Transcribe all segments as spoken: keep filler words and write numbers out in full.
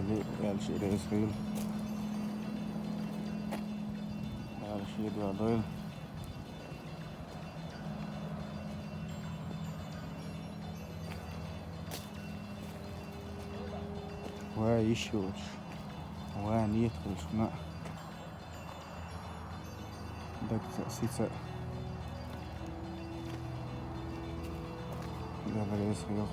Аьлча реза хилла. Аьлча шеда дойла. Ва йиш йолаш. Ва нийт хилча хӀана. Дагца, сица. Дала реза хилва.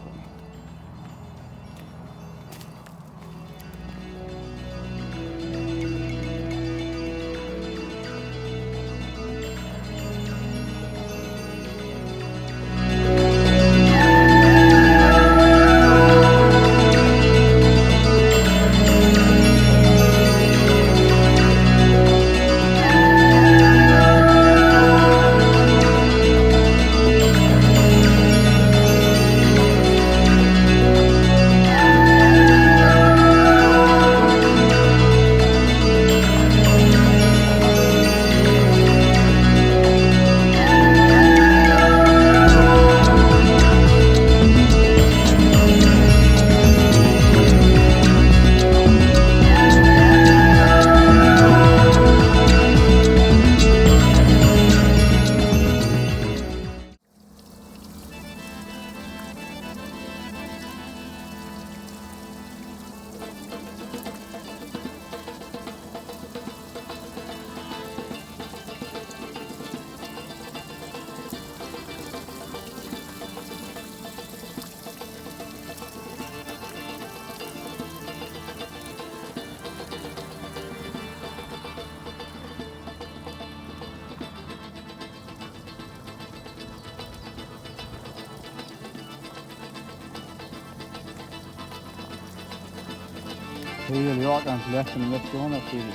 Хьеяла йоӀ кӀант лаьттана метта хьона кхийри.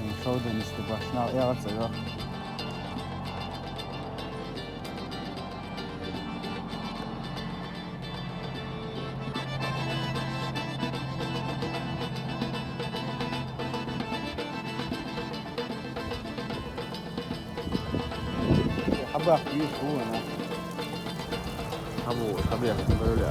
Иза шовданашта башнал эгӀа ца йоах. Хьабах вийш хӀу вана. Хьабу, хьабех, бевле.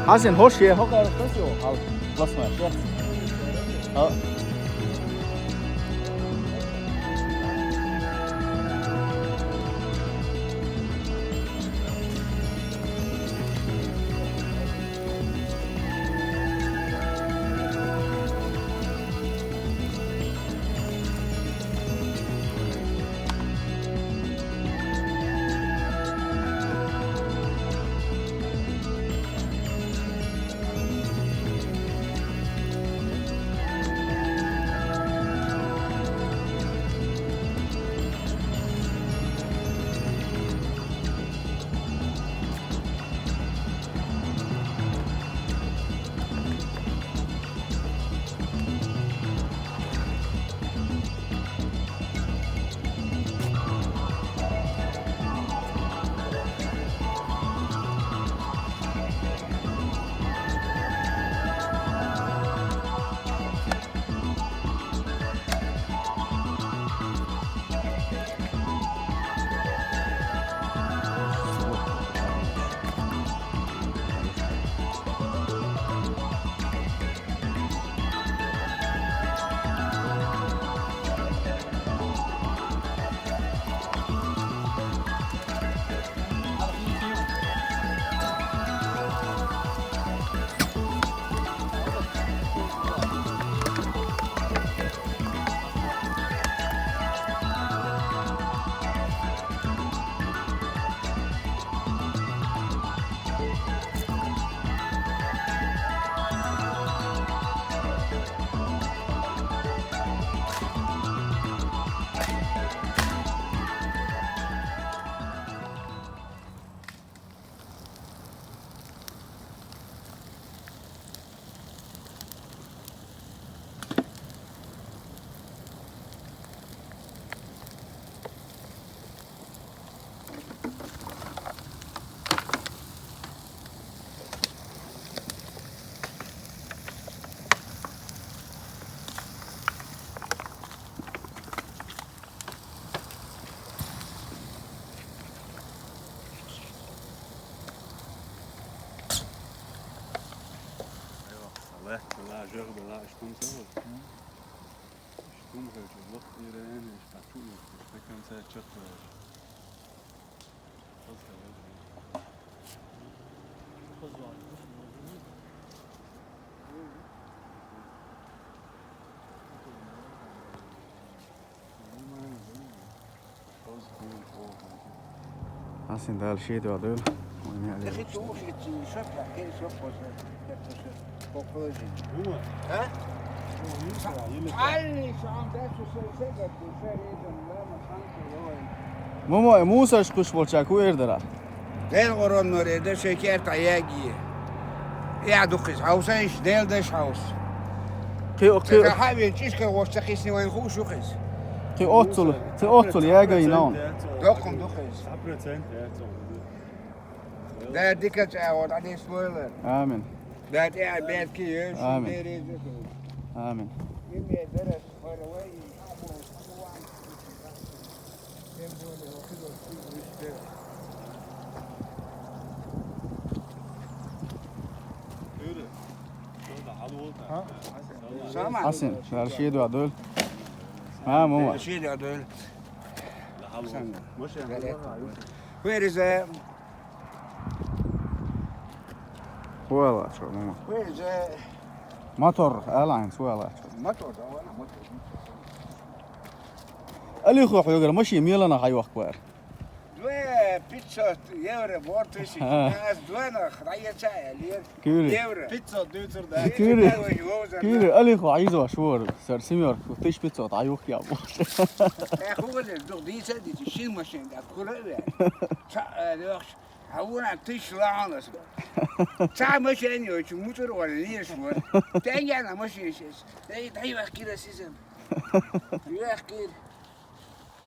Хьасен, хӀорш е, хӀокхара хӀорш ю, хьал, пластмасс, шец. Хьо. Ла, жагъба, ла, иштум савал. Иштум хӀечу, лохтирен, иштачу, иштакан са чакхвеш. Хьасен, Дала шен дуьхьа дойла. Вайн аьлла. Мумо, э, мусаш кхуьш болча хӀун эр дара? Делгъороннор эр дара, шайн керта яги. Я дукхиз хьовсайш, Дела даш хьовс. Кхи, кхи, Ца хьавен чишка гъош ца кхисни вайн хууш ю кхиз. Кхи оццул, кхи оццул ягай наун. Доккхун дукхиз. Сто процентов яцун. Да дика чӀа вот, а не смойла. Амин. Да тӀе а бед ки еш, Амин. Бери дукхиз. Амин. Им е дерес, фарвай, абу, абу, Хьасен, Дала шен дуьхьа дойла. Ха, мумо. Шен дуьхьа дойла. Where is, uh, Хьо аьлла чӀоагӀа, мумо. Where is, uh, Мотор, ала хьайна, хьо аьлла чӀоагӀа. Мотор, да, вана мотор. Алихо, хьоьгара машин мелана хьайохка вара? Две пятьсот евро, бор тысяч. А. Аз две нах, дӀаяца, лер. Куьри. Евро. Пятьсот дуьйцур да. Куьри. Куьри, Алихо, хьийзош вара. Сара семёрка, тысяча пятьсот, хьайохка яхаш. Э, хӀу вара, дух дийца дийца, шин машин, да, кура ве. Ца, э, лёхш. Хьавуна тыш лаьнас. Цхьа машен йолчу муцӀар вара, леш вара. Тенге на машен шес. Эй, дай вахкира сизам. Вахкир.